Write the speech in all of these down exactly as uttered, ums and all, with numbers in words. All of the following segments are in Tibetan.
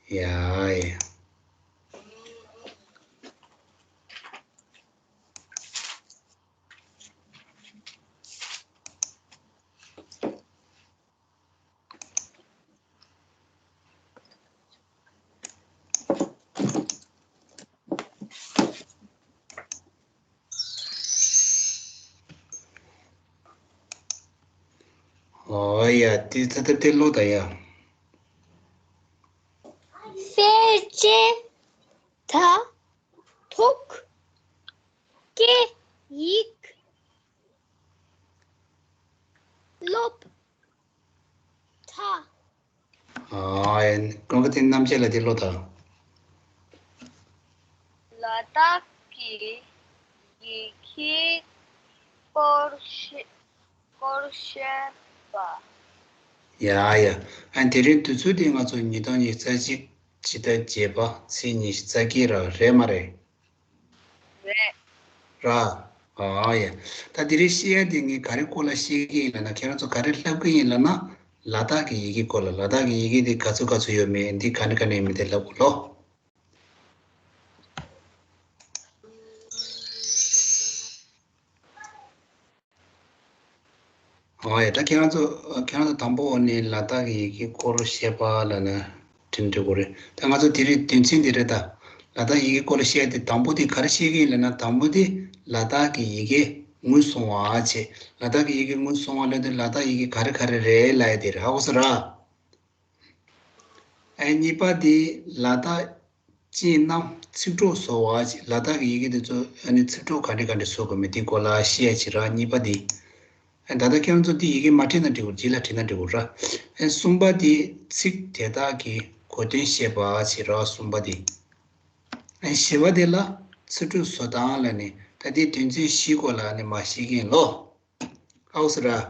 ཡ་ཡ། ཨོ་ཡ། དེ་ད་ལྟ་དེ་ཀློག་ད་ཡ། ཕལ་ཆེར་ད་ཐུག་སྐད་ཡིག་སློབ་ད། ཨ་ཡ། ཀུན་དགའ་བསྟན་རྣམ་རྒྱལ་ལ་དེ་ཀློག་དང་། ལ་དྭགས་ཀྱི་ཡི་གེའི་སྐོར་བཤད་སྐོར་བཤད་པ། ཡ་ཡ། ཨ་དེ་རིང་དུས་ཚོད་དེ་ང་ཚོ་ཉིས་སྟོང་ཉི་ཤུ་རྩ་གཅིག་ཕྱི་ཟླ་བརྒྱད་པ་ཚེས་ཉི་ཤུ་རྩ་བརྒྱད་ར་རེད་མ་རེད། རེད། ར། ཨ་ཡ། ད་དེ་རིང་བཤད་ཡ་དེ་ངས་ག་རེ་སྐོར་ལ་བཤད་ཀྱི་ཡིན་ལབ་ན། ཁྱེད་རང་ཚོ་ག་རེ་ལབ་ཀྱི་ཡིན་ལབ་ན། ལ་དྭགས་ཀྱི་ཡི་གེ་སྐོར་ལ། ལ་དྭགས་ཀྱི་ཡི་གེ་དེ་ག་ཚོད་ག་ཚོད་ཡོད་མེད། འདི་ག་འདྲ་ག་འདྲ་ཡིན་མིན་དེ་ལབ་དགོས་ལོ། ཨོ་ཡ། ད་ཁྱེད་རང་ཚོ་ཁྱེད་རང་ཚོ་དང་པོ་ནས་ལ་དྭགས་ཀྱི་ཡི་གེ་སྐོར་བཤད་པ་ལབ་ན་དྲན་འདྲ་གོ་རེད། ད་ང་ཚོ་དེ་རིང་དོན་ཚན་འདི་རེད་ད། ལ་དྭགས་ཡི་གེ་སྐོར་བཤད་དེ་དང་པོ་དེ་ག་རེ་བཤད་ཀྱི་ཡིན་ལབ་ན། དང་པོ་དེ་ལ་དྭགས་ཀྱི་ཡི་གེ་ངོས་བཟུང་བ་བྱས། ལ་དྭགས་ཀྱི་ཡི་གེ་ངོས་བཟུང་བ་ལབ་དུས་ལ་དྭགས་ཡི་གེ་ག་རེ་ག་རེ་རེད་ལབ་ཡ་དེ་རེད། ཧ་གོ་སོང་ར། ཨ་གཉིས་པ་དེ་ལ་དྭགས་ཅན་རྣམས་ཚིག་གྲོགས་བཟོ་བ་བྱས། ལ་དྭགས་ཀྱི་ཡི་གེ་དེ་ཚོ་ཨ་ནི་ཚིག་གྲོགས་ག་འདྲ་ག་འདྲ་བཟོ་དགོས་མིན་དེ་སྐོར་ལ་བཤད་ཡ་བྱེད་ར། གཉིས་པ་དེ། ཨ་ད་ལྟ་ཁྱེད་རང་ཚོ་དེ་ཡི་གེ་མ་བྲིས་ན་འགྲིག་གོ། རྗེས་ལ་བྲིས་ན་འགྲིག་གོ་ར། ཨ་གསུམ་པ་དེ་ཚིག་དེ་དག་གི་གོ་དོན་བཤད་པ་བྱེད་ར། གསུམ་པ་དེ། ཨ་བཞི་པ་དེ་ལ་ཚིག་གྲོགས་བཟོ་སྟངས་ལབ་ནས། ད་དེ་དོན་ཚན་བཞི་སྐོར་ལ་ཨ་ནི་མར་བཤད་ཀྱི་ཡིན་ལོ། ཧ་གོ་སོང་ར།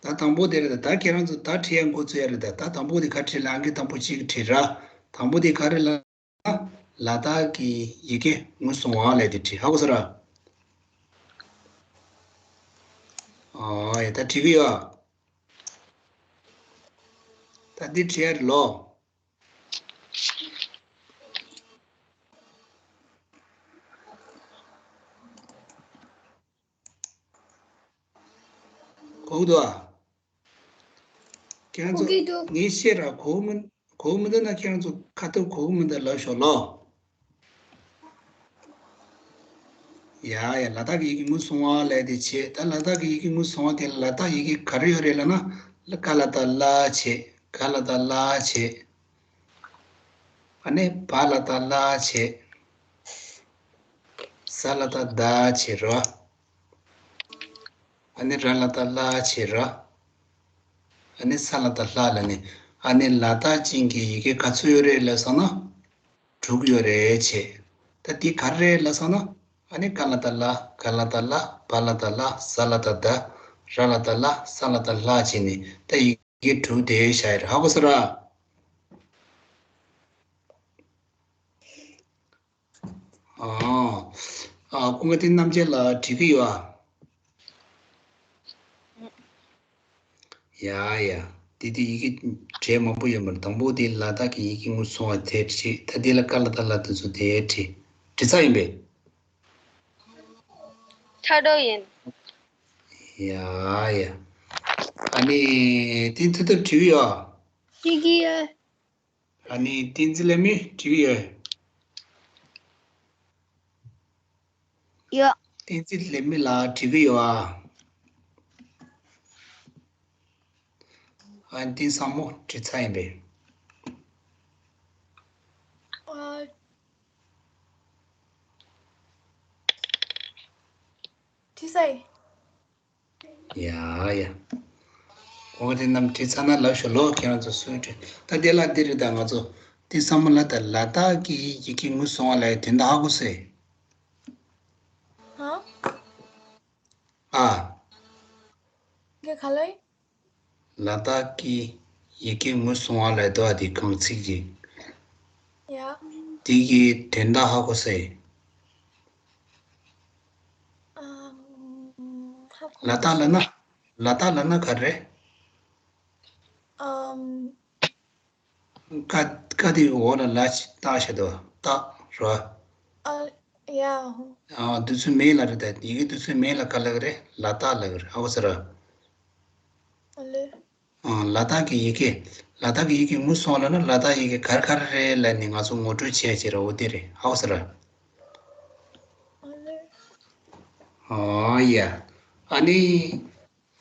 ད་དང་པོ་དེ་རེད་ད། ད་ཁྱེད་རང་ཚོ་ད་བྲིས་ཡ་འགོ་ཚུགས་ཡ་རེད་ད། ད་དང་པོ་དེ་ག་བྲིས་ལབ། ཨང་ཀི་དང་པོ་གཅིག་བྲིས་ར། དང་པོ་དེ་ག་རེ་ལབ་ན། ལ་དྭགས་ཀྱི་ཡི་གེ་ངོས་བཟུང་བ་ལབ་དེ་བྲིས། ཧ་གོ་སོང་ར། ཨོ་ཡ། ད་བྲིས་གི་ཡོད། ད་འདི་བྲིས་ཡ་རེད་ལོ། གོ་གི་འདུག་ཨ། ཁྱེད་རང་ཚོ། གོ་གི་འདུག་ངས་བཤད་ར་གོ་མི་གོ་མི་འདུག་ན། ཁྱེད་རང་ཚོ་ཁ་ཐུག་གོ་མི་འདུག་ལབ་ཤོག་ལོ། ཡ་ཡ། ལ་དྭགས་ཀྱི་ཡི་གེ་ངོས་བཟུང་བ་ལབ་དེ་བྱས། ད་ལ་དྭགས་ཀྱི་ཡི་གེ་ངོས་བཟུང་བ་དེ་ལ་དྭགས་ཡི་གེ་ག་རེ་ཡོད་རེད་ལབ་ན། ལ་ག་ལ་བཏགས་ལ་བྱས། ག་ལ་བཏགས་ལ་བྱས། ཨ་ནི་བ་ལ་བཏགས་བླ་བྱས། ཟ་ལ་བཏགས་ཟླ་བྱས་ར། ཨ་ནི་ར་ལ་བཏགས་རླ་བྱས་ར། ཨ་ནི་ས་ལ་བཏགས་སླ་ལབ་ནས། ཨ་ནི་ལ་དྭགས་ཅན་གྱི་ཡི་གེ་ག་ཚོད་ཡོད་རེད་ལབ་སོང་ན། དྲུག་ཡོད་རེད་བྱས། ད་འདི་ག་རེ་རེད་ལབ་སོང་ན། ཨ་ནི་ག་ལ་བཏགས་གླ། ག་ལ་བཏགས་གླ། བ་ལ་བཏགས་བླ། ཟ་ལ་བཏགས་ཟླ། ར་ལ་བཏགས་རླ། ས་ལ་བཏགས་སླ་བྱས་ནས། ད་ཡི་གེ་དྲུག་དེ་བཞག་ཡོད་རེད། ཧ་གོ་སོང་ར། ཨ། ཨ། ཀུན་དགའ་བསྟན་རྣམ་རྒྱལ་ལགས་བྲིས་ཀྱི་ཡོད་ཨ། ཡ་ཡ། དེ་དེ་ཡི་གེ་གྲས་མང་པོ་ཡོད་མ་རེད། དང་པོ་དེ་ལ་དྭགས་ཀྱི་ཡི་གེ་ངོས་བཟུང་བ་དེ་བྲིས། ད་དེ་ལ་ག་ལ་བཏགས་གླ་དེ་ཚོ་དེ་བྲིས། བྲིས་ཚར་ཡིན་པས། ཕྲ་རོལ་ཡིན། ཡ་ཡ། ཨ་ནི་དེ་མཐུ་སྟོབས་བྲིས་ཀྱི་ཡོད་ཨ། བྲིས་ཀྱི་ཡོད། ཨ་ནི་བསྟན་འཛིན་ལེགས་མི་བྲིས་ཡོད། ཡོད། བསྟན་འཛིན་ལེགས་མི་ལགས་བྲིས་ཀྱི་ཡོད་ཨ། ཨ་ནི་བསྟན་བཟང་མོ་བྲིས་ཚར་ཡིན་པས། ཨ། བྲིས་ཚར་ཡིན། ཡ་ཡ། འོ་དེ་རྣམས་བྲིས་ཚར་ན་ལབ་ཤོག་ལོ། ཁྱེད་རང་ཚོ་སུས་བྲིས། ད་དེ་ལ་འདི་རེད། ད་ང་ཚོ་དེ་བསམ་བློ་ལ་ད་ལ་དྭགས་ཀྱི་ཡི་གེ་ངོས་བཟུང་བ་ལ་ཡི་དོན་དག་ཧ་གོ་སོང་ངས། ཧ། ཨ། ངས་ག་ལ་ཡིན། ལ་དྭགས་ཀྱི་ཡི་གེ་ངོས་བཟུང་བ་ལ་ཡི་དོ། ཨ་དེ་རྐང་ཚིག་གི། ཡ། དེ་གི་དོན་དག་ཧ་གོ་སོང་ངས། ཨ། ཧ་གོ། ལ་དྭགས་ལབ་ན། ལ་དྭགས་ལབ་ན་ག་རེ་རེད། ཨམ། ཀ་ཀ་དེའི་འོག་ལ་ལ་ཞིག་བཏགས་བཞག་འདུག་སྟག་རེད་བ། ཨ། ཡ། ཨ། དེ་ཚོའི་མིང་ལ་རེད་ད། ཡི་གེ་དེ་ཚོའི་མིང་ལ་ག་ལབ་ཀྱི་རེད། ལ་དྭགས་ལབ་ཀྱི་རེད། ཧ་གོ་སོང་ར། ཨ་ལེ། ཨ། ལ་དྭགས་ཀྱི་ཡི་གེ། ལ་དྭགས་ཀྱི་ཡི་གེ་ངོ་སོང་ལབ་ན་ལ་དྭགས་ཡི་གེ་ག་རེ་ག་རེ་རེད་ལབ་ནས་ང་ཚོ་ངོ་སྤྲོད་བྱས་བྱས་ར། འོ་དེ་རེད། ཧ་གོ་སོང་ར། ཨ་ལེ། ཨོ་ཡ། ཨ་ནི།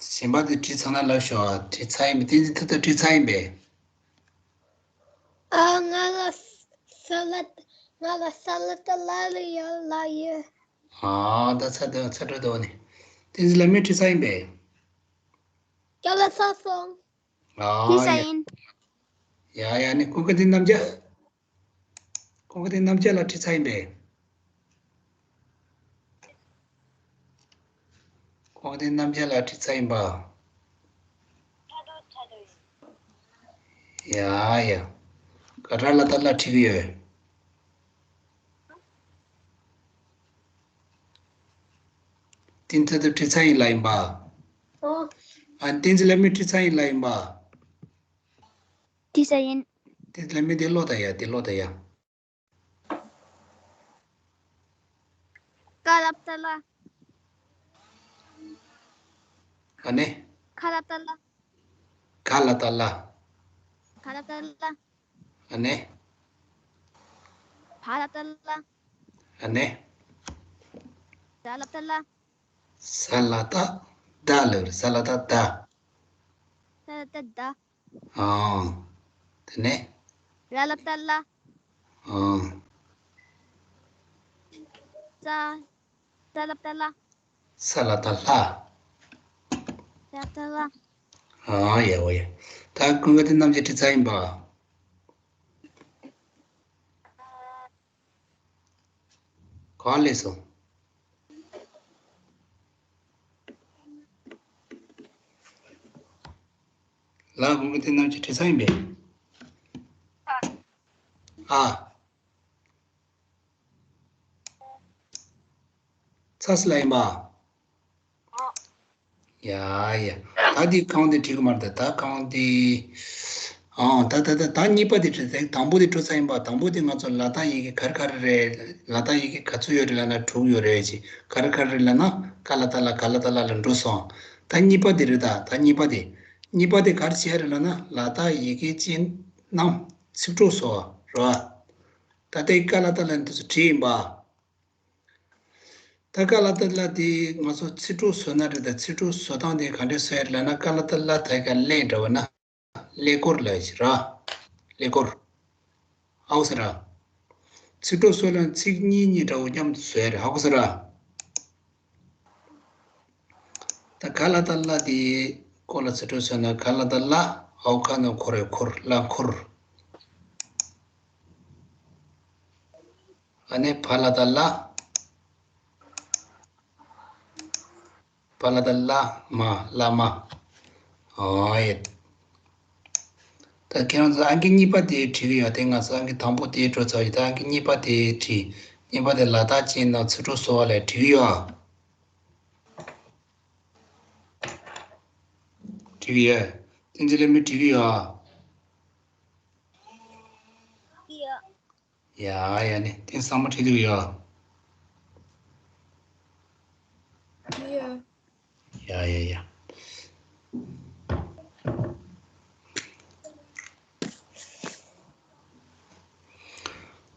གཞན་པ་དེ་བྲིས་ཚར་ན་ལབ་ཤོག་བྲིས་ཚར་ཡིན་པས། བསྟན་འཛིན་ཐུབ་ཐུབ་བྲིས་ཚར་ཡིན་པས། ཨ། ང་ལ་ས་ལ་ང་ལ་ས་ལ་ཏ་ལ་ལ་ཡ་ལ་ཡོད། ཨ། ད་ཚར་འདུག་ཚར་འགྲོ་འདུག་ནི། བསྟན་འཛིན་ལ་མི་བྲིས་ཚར་ཡིན་པས། ཀ་ལ་ས་སོང་། ཨ། བྲིས་ཚར་ཡ་ཡིན། ཡ་ཡ་ནི་ཀུན་དགའ་བསྟན་རྣམ་རྒྱལ། ཀུན་དགའ་བསྟན་རྣམ་རྒྱལ་ལ་བྲིས་ཚར་ཡིན་པས། ཀུན་དགའ་བསྟན་རྣམ་རྒྱལ་ལ་བྲིས་ཚར་ཡིན་པ། ཡ་ཡ། ག་ར་ལ་ཏ་ལ་བྲིས་ཀྱི་ཡོད། བསྟན་ཐུབ་ཐུབ་བྲིས་ཚར་ཡིན་ལབ་ཡིན་པ། ཨོ། ཨ། བསྟན་འཛིན་ལ་མི་བྲིས་ཚར་ཡིན་ལབ་ཡིན་པ། བྲིས་ཚར་ཡིན། བསྟན་འཛིན་ལ་མི་དེ་ཀློག་ད་ཡ། དེ་ཀློག་ད་ཡ། ཀ་ལ་ཏ་ལ། ཨ་ནི། ཁ་ལ་ཏ་ལ། ག་ལ་ཏ་ལ། ག་ལ་ཏ་ལ། ཨ་ནི། བ་ལ་ཏ་ལ། ཨ་ནི། ཟ་ལ་ཏ་ལ། ཟ་ལ་ཏ་ད་ལབ་རེད། ཟ་ལ་ཏ་ད། ཟ་ལ་ཏ་ད། ཨང་། དེ་ནས། ར་ལ་ཏ་ལ། ཨང་། ས། ས་ལ་ཏ་ལ། ས་ལ་ཏ་ལ། ས་ལ་ཏ་ལ། ཨང་། ཡ་ཝ་ཡ། ད་ཀུན་དགའ་བསྟན་རྣམ་རྒྱལ་བྲིས་ཚར་ཡིན་པ། གང་སླེབས་སོང་། ལ་ཀུན་དགའ་བསྟན་རྣམ་རྒྱལ་བྲིས་ཚར་ཡིན་པས། ཨ། ཚ་ས་ལ་ཡིན་པ། ཡ་ཡ། ད་འདི་གང་དེ་བྲིས་གི་མ་རེད། ད་གང་དེ། ཨང་། ད་ད་ད་ད་གཉིས་པ་དེ་བྲིས། ད་དང་པོ་དེ་འགྲོ་ཚར་ཡིན་པ། དང་པོ་དེ་ང་ཚོ་ལ་དྭགས་ཡི་གེ་ག་རེ་ག་རེ་རེད། ལ་དྭགས་ཡི་གེ་ག་ཚོད་ཡོད་རེད་ལབ་ན་དྲུག་ཡོད་རེད་ཅེས། ག་རེ་ག་རེ་རེད་ལབ་ན་ཀ་ལ་ཏ་ལ་ག་ལ་ཏ་ལ་ལ་འགྲོ་སོང་། ད་གཉིས་པ་དེ་རེད། ད་ད་གཉིས་པ་དེ། གཉིས་པ་དེ་ག་རེ་བྱས་རེད་ལབ་ན་ལ་དྭགས་ཡི་གེ་ཅན་རྣམས་ཚིག་གྲོགས་བཟོ་བ་རེད་བ། ད་ལྟའི་ཀ་ལ་ཏ་ལ་འདི་ཚོ་བྲིས་ཡིན་པ། ད་ཀ་ལ་ཏ་ལ་དེ་ང་ཚོ་ཚིག་གྲོགས་བཟོ་ན་རེད། ད་ཚིག་གྲོགས་བཟོ་སྟངས་དེ་ག་འདྲས་བཟོ་ཡ་རེད་ལབ་ན། ཀ་ལ་ཏ་ལ་དེ་ག་ཀླད་འདྲ་བོ་ན་ཀླད་ཀོར་ལབ་ཡ་ཞིག་ར། ཀླད་ཀོར། ཧ་གོ་སོང་ར། ཚིག་གྲོགས་བཟོ་ལ་ཚིག་གཉིས་གཉིས་འདྲ་བོ་མཉམ་དུ་བཟོ་ཡ་རེད། ཧ་གོ་སོང་ར། ད་ག་ལ་ཏ་ལ་དེ་ཀོ་ལ་ཚིག་གྲོགས་བཟོས་ན་ག་ལ་ཏ་ལ། ཨའོ་ཁ་ན་འཁོར་རེ་འཁོར། ལ་འཁོར། ཨ་ནི་བ་ལ་ཏ་ལ། བ་ལ་ཏ་ལ་མ། བླ་མ། ཨོ་ཡེ། ད་ཁྱེད་རང་ཚོ་ཨང་ཀི་གཉིས་པ་དེ་བྲིས་ཀྱི་ཡོད་དེ། ང་ཚོ་ཨང་ཀི་དང་པོ་དེ་འགྲོ་ཚར་ཡོད། ད་ཨང་ཀི་གཉིས་པ་དེ་བྲིས། གཉིས་པ་དེ་ལ་དྭགས་ཅན་རྣམས་ཚིག་གྲོགས་བཟོ་བ་ལབ་བྲིས་ཀྱི་ཡོད། བྲིས་ཀྱི་ཡོད། བསྟན་འཛིན་ལ་མི་བྲིས་ཀྱི་ཡོད། ཡ་ཡ་ནི་དེང་སང་མ་ཁྲིད་དུ་ཡ། ཡ་ཡ་ཡ།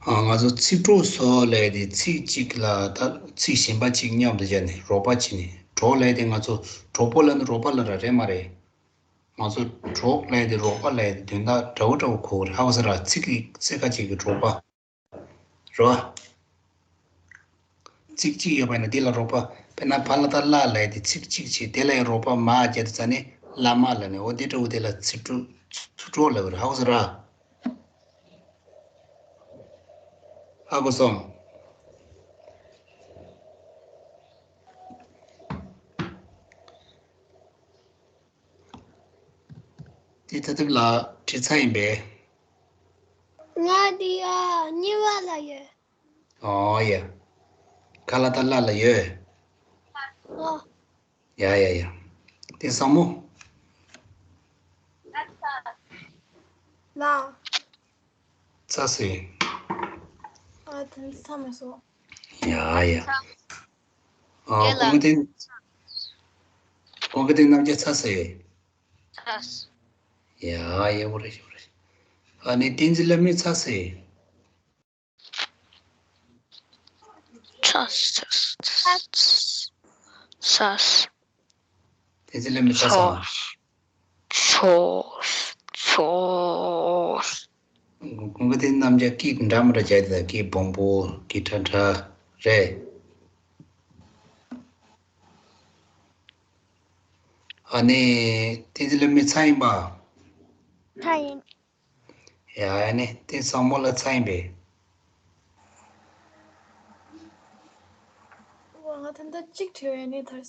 ཨ། ང་ཚོ་ཚིག་གྲོགས་བཟོ་ལས་དེ་ཚིག་གཅིག་ལ་ད་ཚིག་གཞན་པ་གཅིག་མཉམ་དུ་བྱས་ནས་རོགས་པ་བྱས་ནས། གྲོགས་ལས་དེ་ང་ཚོ་གྲོགས་པོ་ལ་ནི་རོགས་པ་ལ་ར་རེད་མ་རེད། ང་ཚོ་གྲོགས་ལས་དེ་རོགས་པ་ལས་དེ་དོན་དག་འདྲ་བོ་འདྲ་བོ་གོ་གི་རེད། ཧ་གོ་སོང་ར། ཚིག་གི་ཚིག་ཁ་ཅིག་གི་རོགས་པ་རེད་བ། ཚིག་གཅིག་ཡོད་པ་ཡིན་ན་དེ་ལ་རོགས་པ། དཔེར་ན་བ་ལ་ཏ་ལ་ལས་དེ་ཚིག་གཅིག་བྱས། དེ་ལ་ཡང་རོགས་པ་མ་བརྒྱབ་དུས་ཙ་ནས་བླ་མ་ལ་ནས། འོ་དེ་འདྲ་བོ་དེ་ལ་ཚིག་གྲོགས་ཚིག་གྲོགས་ལབ་པ་རེད། ཧ་གོ་སོང་ར། ཧ་གོ་སོང་། དེ་ད་ཐུབ་ལ་བྲིས་ཚར་ཡིན་པས། ང་འདི་ཡ་གཉིས་པ་ལ་ཡོད། ཨོ་ཡ། ག་ལ་ཏ་ལ་ལ་ཡོད། ཨོ། ཡ་ཡ་ཡ། དེ་བཟང་མོ། ལ། ཚ་སེ། ཨ་དེ་ཚ་མ་སོ། ཡ་ཡ། ཨ་ཀུན་དགའ་བསྟན། ཀུན་དགའ་བསྟན་རྣམ་རྒྱལ་ཚ་སེ། ཚ་སེ། ཡ་ཡ་འོ་རེ་འོ་རེ། ཨ་ནི་བསྟན་འཛིན་ལྷ་མོ་ཚ་སེ། ཚ་ཚ་ཚ་ཚ། བསྟན་འཛིན་ལྷ་མོ་ཚ་སེ། ཚོ་ཚོ། ཀུན་དགའ་བསྟན་རྣམ་རྒྱལ་སྐད་འདྲ་མི་འདྲ་བྱས་ཏེ་སྐད་སྦོམ་པོ་སྐད་ཁྲ་ཁྲ་རེད། ཨ་ནི་བསྟན་འཛིན་ལྷ་མོ་ཚ་ཡིན་པ། ཚ་ཡིན། ཡ་ཡ་ནི་བསྟན་བཟང་མོ་ལ་ཚ་ཡིན་པས། ང་ད་ལྟ་གཅིག་བྲིས་ཡོད་ནི་ཐར།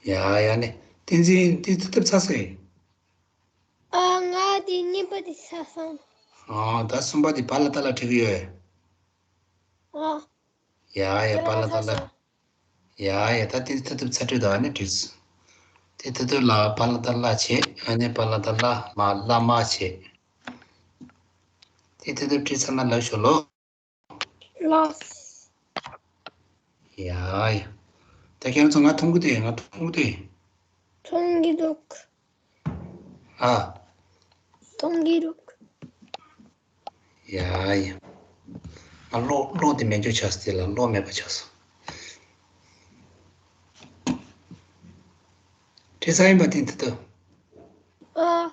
ཡ་ཡ་ནི་བསྟན་འཛིན་བསྟན་འཛིན་ཐུབ་ཚ་སེ། ཨ་ང་དེ་གཉིས་པ་དེ་ཚ་སོང་། ཨ་ད་གསུམ་པ་དེ་བ་ལ་ཏ་ལ་བྲིས་གི་ཡོད། ཨ། ཡ་ཡ་བ་ལ་ཏ་ལ། ཡ་ཡ་ད་དེ་ཐུབ་ཐུབ་ཚ་དྲོད་དང་ཨ་ནི་བྲིས། དེ་ཐུབ་ཐུབ་ལ་བ་ལ་ཏ་ལ་བྱེད། ཨ་ནི་བ་ལ་ཏ་ལ་མ་ལ་མ་བྱེད། དེ་ཐུབ་ཐུབ་བྲིས་ཚར་ན་ལབ་ཤོག་ལོ། ལགས། ཡ་ཡ། ད་ཁྱེད་རང་ཚོ་ང་མཐོང་གི་འདུག་ང་མཐོང་གི་འདུག་མཐོང་གི་འདུག་ཨ། མཐོང་གི་འདུག་ཡ་ཡ། ང་གློག་གློག་དེ་མེད་འཇོག་ཆགས་སོང་། དེ་ལ་གློག་མེད་པ་ཆགས་སོང་། བྲིས་ཚར་ཡིན་པ་དེ་འདི་ལྟ། ཨ།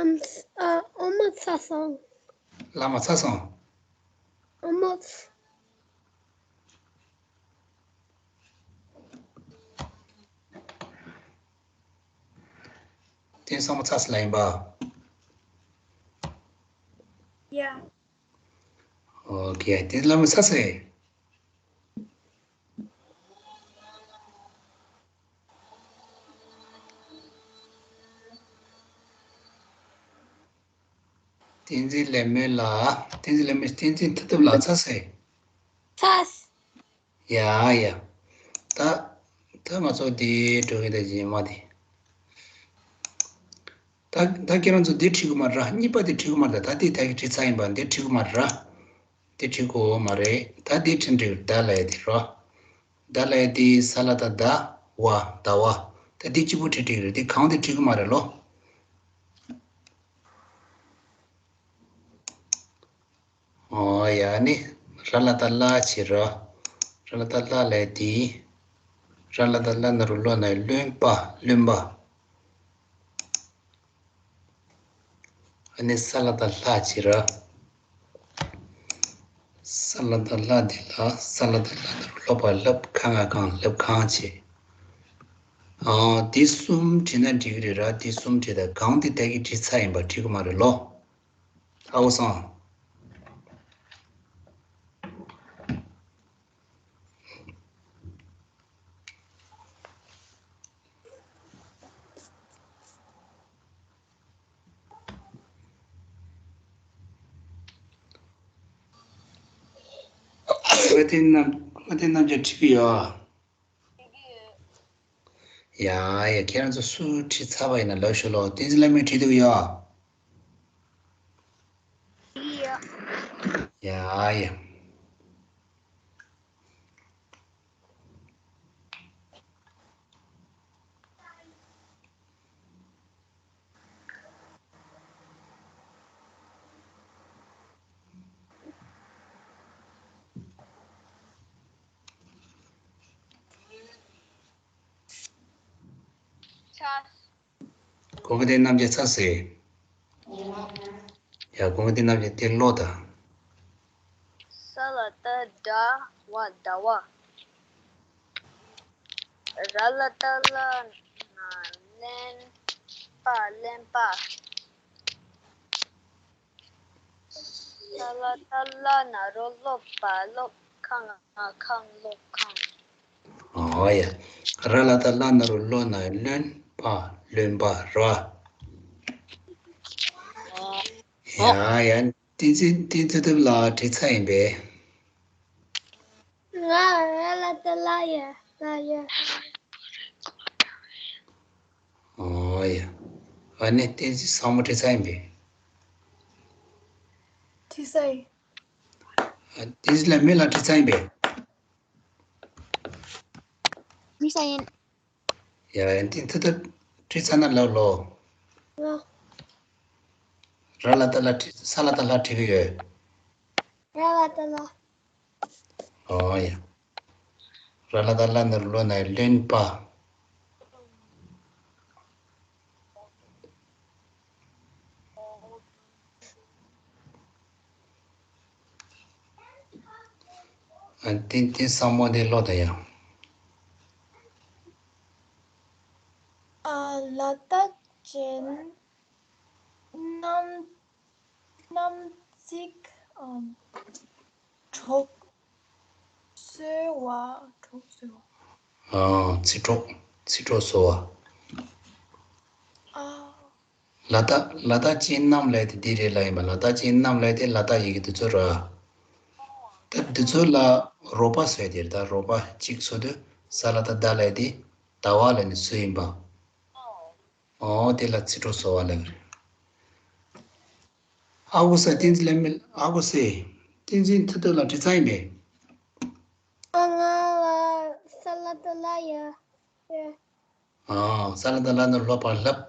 ཨམ་ཨ་ཨོ་མ་ཚ་སོང་། བླ་མ་ཚ་སོང་། ཨོ་མ། བསྟན་བཟང་མོ་ཚ་སེ་ལ་ཡིན་པ། ཡ། ཨོ་ཁེ། བསྟན་བླ་མ་ཚ་སེ། བསྟན་འཛིན་ལེགས་སྨོན་ལ། བསྟན་འཛིན་ལེགས་སྨོན། བསྟན་འཛིན་མཐུ་སྟོབས་ལ་ཚ་སེ། ཚ་སེ། ཡ་ཡ། ད་ད་ང་ཚོ་འདི་འགྲོ་གི་ད་རྗེས་མ་དེ། ད་ད་ཁྱེད་རང་ཚོ་འདི་བྲིས་གི་མ་རེད། གཉིས་པ་དེ་བྲིས་གི་མ་རེད། ད་དེ་ད་གི་བྲིས་ཚར་ཡིན་པ། འདི་བྲིས་གི་མ་རེད། འདི་བྲིས་གི་མ་རེད། ད་འདི་བྲིས་འགྲིག་ད་ལ་ཡ་དེ་རོ། ད་ལ་ཡ་དེ་ས་ལ་ད་ཟླ་བ་ཟླ་བ། ད་འདི་གཅིག་པུ་བྲིས་འགྲིག་རེད། འདི་གང་དེ་བྲིས་གི་མ་རེད་ལོ། ཨོ་ཡ་ནི། ར་ལ་ཏ་ལ་བྱེད་ར། ར་ལ་ཏ་ལ་ལས་དེ། ར་ལ་ཏ་ལ་ན་རུ་ལོ་ན་རློན་པ་རློན་པ། ཨ་ནི་ས་ལ་ཏ་ལྷ་བྱེད་ར། ས་ལ་ཏ་ལྷ་འདི་ལ་ས་ལ་ཏ་ལ་ན་རུ་ལོ་པ་ལབ་ཁ་ང་གང་ལབ་གང་བྱེད། ཨ་འདི་གསུམ་བྲིས་ན་འགྲིག་གི་རེད་ར། འདི་གསུམ་བྲིས་ད་གང་འདི་ད་གི་བྲིས་ཚར་ཡིན་པ་བྲིས་གི་མ་རེད་ལོ། ཨའོ་སང་། ཀུན་དགའ་བསྟན་རྣམ་ཀུན་དགའ་བསྟན་རྣམ་རྒྱལ་བྲིས་ཀྱི་ཡོད། ཡ་ཡ། ཁྱེད་རང་ཚོ་སུ་བྲིས་ཚར་བ་ཡིན་ན་ལབ་ཤོག་ལོ། བསྟན་འཛིན་ལྷ་མོས་བྲིས་འདུག་ཡ། ཡ་ཡ། ཀུན་དགའ་བསྟན་རྣམ་རྒྱལ་ཚ་སེ། ཡ་ཀུན་དགའ་བསྟན་རྣམ་རྒྱལ་དེ་ཀློག་དང་། ས་ལ་ཏ་ཟླ་བ་ཟླ་བ། ར་ལ་ཏ་ལ་ན་རློན་པ་རློན་པ། ས་ལ་ཏ་ལ་ན་རོ་ལོ་པ་ལོ་ཁ་ང་ཁང་ལོ་ཁང་། ཨོ་ཡ། ར་ལ་ཏ་ལ་ན་རོ་ལོ་ན་རློན་པ་རློན་པ་ར། ཡ་ཡ། བསྟན་འཛིན་བསྟན་འཛིན་ཐུབ་ལ་བྲིས་ཚར་ཡིན་པས། ང་ར་ལ་ཏ་ལ་ཡ་ལ་ཡ། ཨོ་ཡ། ཨ་ནི་བསྟན་འཛིན་བཟང་མོ་བྲིས་ཚར་ཡིན་པས། བྲིས་ཚར་ཡིན། ཨ། བསྟན་འཛིན་ལ་མི་ལ་བྲིས་ཚར་ཡིན་པས། བྲིས་ཚར་ཡིན། ཡ་ཡ། འདི་ཐུབ་ཐུབ་བྲིས་ཚར་ན་ལབ་ལོ། ལ། ར་ལ་ཏ་ལ་བྲིས། ས་ལ་ཏ་ལ་བྲིས་ཀྱི་ཡོད། ར་ལ་ཏ་ལ། ཨོ་ཡ། ར་ལ་ཏ་ལ་ནི་རུ་ལོ་ན་ལོན་པ། ཨ། བསྟན་འཛིན་བཟང་མོ་དེ་ལོ་ད་ཡ། ཨ། ལ་དྭགས་ཅན་གནམ་གནམ་ཚིག་ཨམ། གྲོགས་སོལ་བ། གྲོགས་སོལ་བ། ཨ། ཚིག་གྲོགས། ཚིག་གྲོགས་སོལ་བ། ཨ། ལ་དྭགས། ལ་དྭགས་ཅན་གནམ་ལབ་དེ་འདི་རེད་ལབ་ཡིན་པ། ལ་དྭགས་ཅན་གནམ་ལབ་དེ་ལ་དྭགས་ཡི་གེ་འདི་ཚོ་ར། ད་འདི་ཚོ་ལ་རོ་པ་བཟོས་དེ་རེད། ད་རོ་པ་གཅིག་བཟོ་དུས་ས་ལ་ད་ད་ལབ་དེ་ཟླ་བ་ལབ་ནས་བཟོས་ཡིན་པ། ཨོ་དེ་ལ་ཚིག་གྲོགས་སོལ་བ་ལབ་ཀྱི་རེད། ཨ་ཁུ་སེ། བསྟན་འཛིན་ལ་མི། ཨ་ཁུ་སེ། བསྟན་འཛིན་ཐུབ་ཐུབ་ལ་བྲིས་ཚར་ཡིན་པས། ཨ། ང་ལ་ས་ལ་ད་ལ་ཡ་ཡ། ཨ། ས་ལ་ད་ལ་ནི་ལོ་པ་ལབ།